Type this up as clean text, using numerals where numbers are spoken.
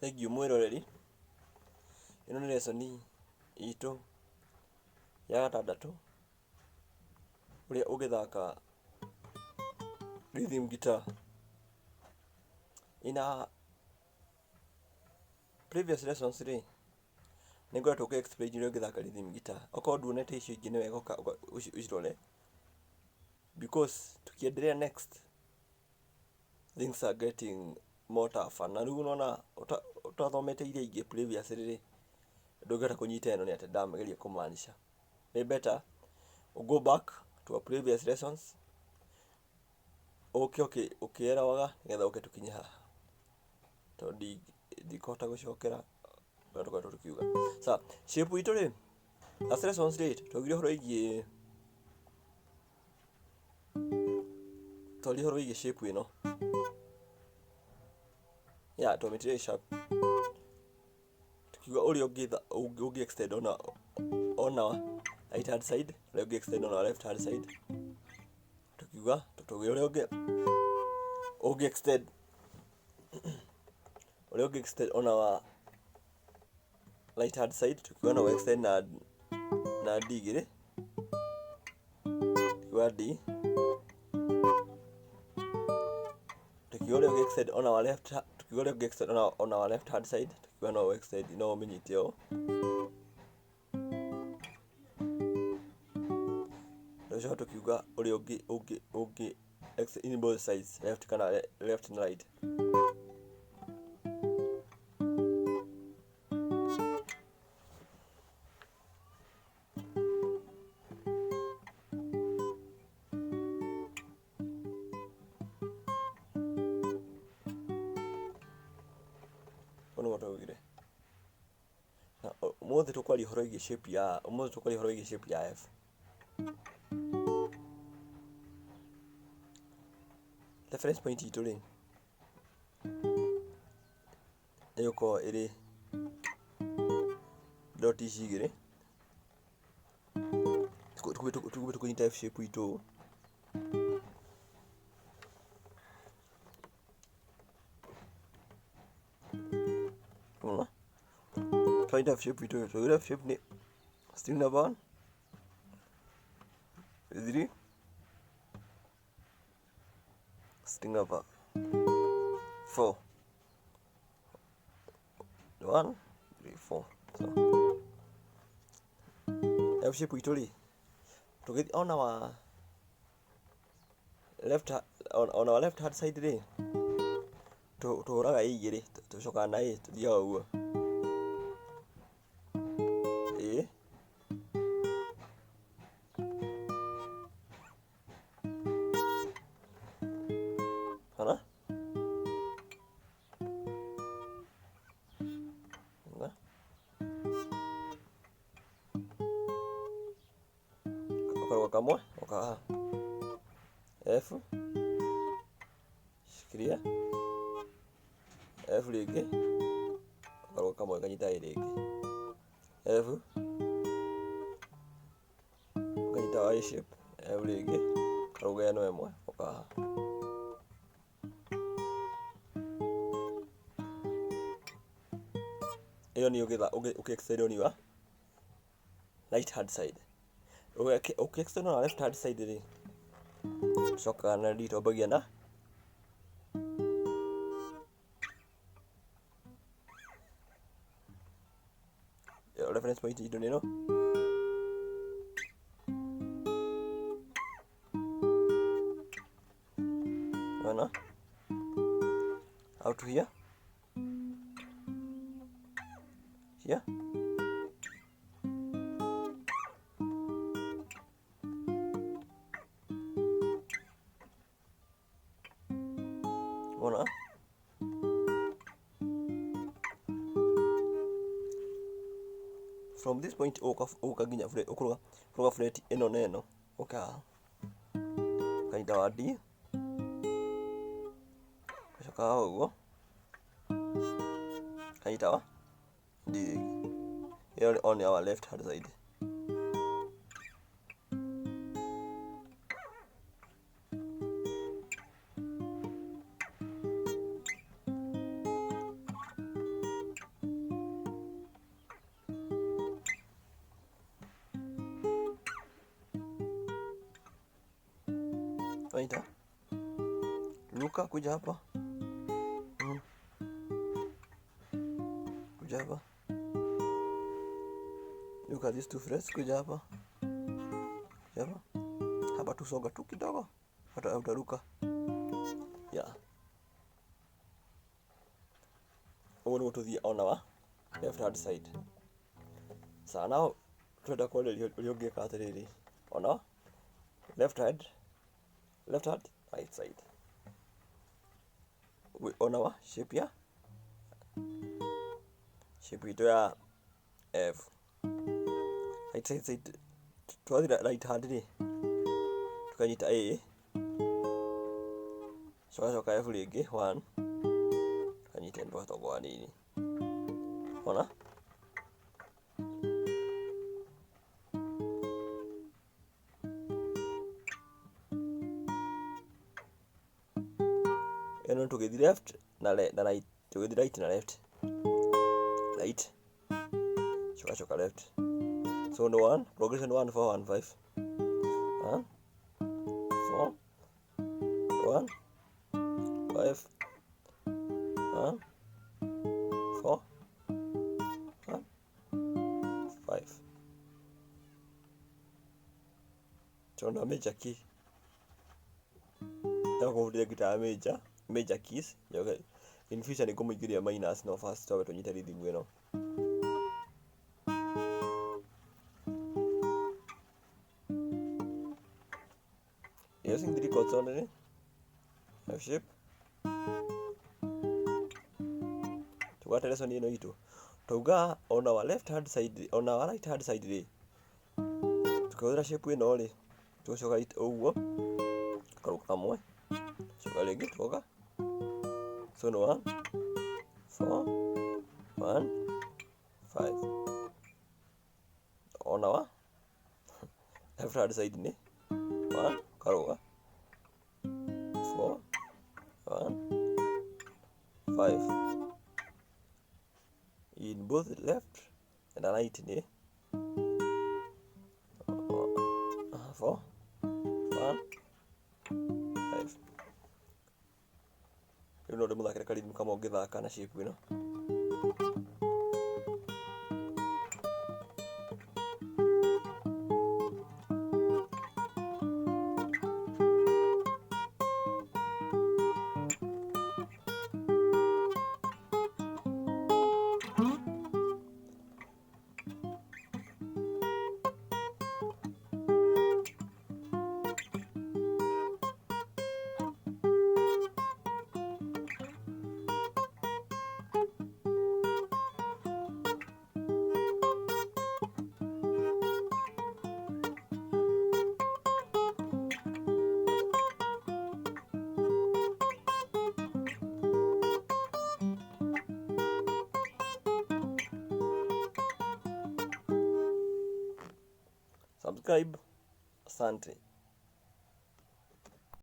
Thengiũ mwĩroreri, ĩno nĩ lesson itũ ya gatandatũ, ũrĩa ũngĩthaka rhythm guitar. In our previous lessons rĩ, nĩ ngoretwo ngĩ explain ũrĩa ũngĩthaka rhythm guitar. Okorwo nduonete icio ingĩ nĩ wega ũcirore because tukiendelea next things are getting more tougher. Na rĩu ũrona ũtathomete iria ingĩ previously rĩ, ndũngĩhota kũnyita ĩno nĩ atĩa ndamageria kũmaanisha. Nĩ better go back to our previous lessons ũke ũkĩerewaga nĩgetha ũke tũkinye haha, tondũ ndikũhota gũcokera ũrĩa tũkoretwo tũkiuga. Sawa, shape itũ rĩ, last lessons rĩ, twaugire ũhoro wĩgiĩ twaria ũhoro wĩgiĩ shape ĩno ya twamĩtire A sharp, tukiuga ũrĩa ũngĩ extend ona right hand side, ũrĩa ũngĩ extend ona left hand side, tukiuga tũtũgĩ ũrĩa ũngĩ extend, ũrĩa ũngĩ extend ona wa right hand side, tukiuga no extend na D igĩrĩ, tukiuga D, tukiuga ũrĩa ũngĩ extend ona wa left, tukiuga ũrĩa ũngĩ extend ona wa left hand side, tukiuga no extend no ũmĩnyite ũũ. Tũgĩcoka tũkiuga ũrĩa ũngĩ in both sides, left kana left na right. Ũguo nĩguo twaugire. Na ũmũthĩ tũkwaria ũhoro wĩgiĩ shape ya, ũmũthĩ tũkwaria ũhoro wĩgiĩ shape ya F. Reference point itũ rĩ, ĩgũkorwo ĩrĩ dot ici igĩrĩ, tũkube tũkũnyita F shape itũ ũũ. Unaona? Twanyita F shape itũ, twaugire F shape nĩ string number 1, 3, string number 4, 1, 3, 4. So F shape itũ rĩ, tũgĩthiĩ ona wa left on our left hand side rĩ, tũhũraga A igĩrĩ, tũcokaga na A, tũthiaga ũguo A, Ona? Ona? Ũkarũga kamwe, ũka haha. F, shikilia. F rĩngĩ, ũkarũga kamwe kanyita A rĩngĩ. F, ũkanyita Y shape, F rĩngĩ, ũkarũga ĩno ĩmwe, ũka haha. Ĩyo nĩ ũgĩ extend on your right hand side. Ũkĩ extend on left hand side rĩ, ũcokaga na D, twambagia na reference point itũ nĩ ĩno. Ona out here, here, ona from this point ũka ũka nginya ũkũrũga kũrũga fret ĩno na ĩno, ũka haha ũkanyita wa D, ũgacoka haha ũguo ũkanyita wa D rĩngĩ. Ĩyo nĩ on our left hand side. Waita. Luka kuja hapa. Kuja hapa. Luka these two frets kuja hapa. Kuja hapa. Hapa tu soga tu kidogo. Hata utaruka. Yeah. Ũguo nĩguo tũthiĩ on our left hand side. Sawa, now twenda kwarĩria ũrĩa ũngĩka atĩrĩrĩ on our left hand, left hand, right side. On our shape ya shape itũ ya F. Right side, side twathira right hand rĩ tukanyita A coka coka F rĩngĩ 1 tukanyita N tũgatongo hanini ona ĩno tũgĩthiĩ left na na right tũgĩthiĩ right na left right coka coka left so no 1 progression 1 4 1 5 1 4 1 5 1 4 1 5 tondũ major key ndakũhũrĩra guitar major major keys njoke in future nĩngũmũingĩria minors no first twambe tũnyite rhythm ĩno. Using three chords only F shape tugwate lesson ĩno itũ twauga on our left hand side on our right hand side rĩ tukĩhũthĩra shape ĩno rĩ tũgũcoka ũguo karuka kamwe coka rĩngĩ tuoka so nĩ 1 4 1 5 on our left hand side nĩ 1 karuga 4 1 5 in both left and right nĩ 4 1 5 rĩu no ndĩmũthakĩre karithmu kamwe ũngĩthaka na shape ĩno. Subscribe. Asante.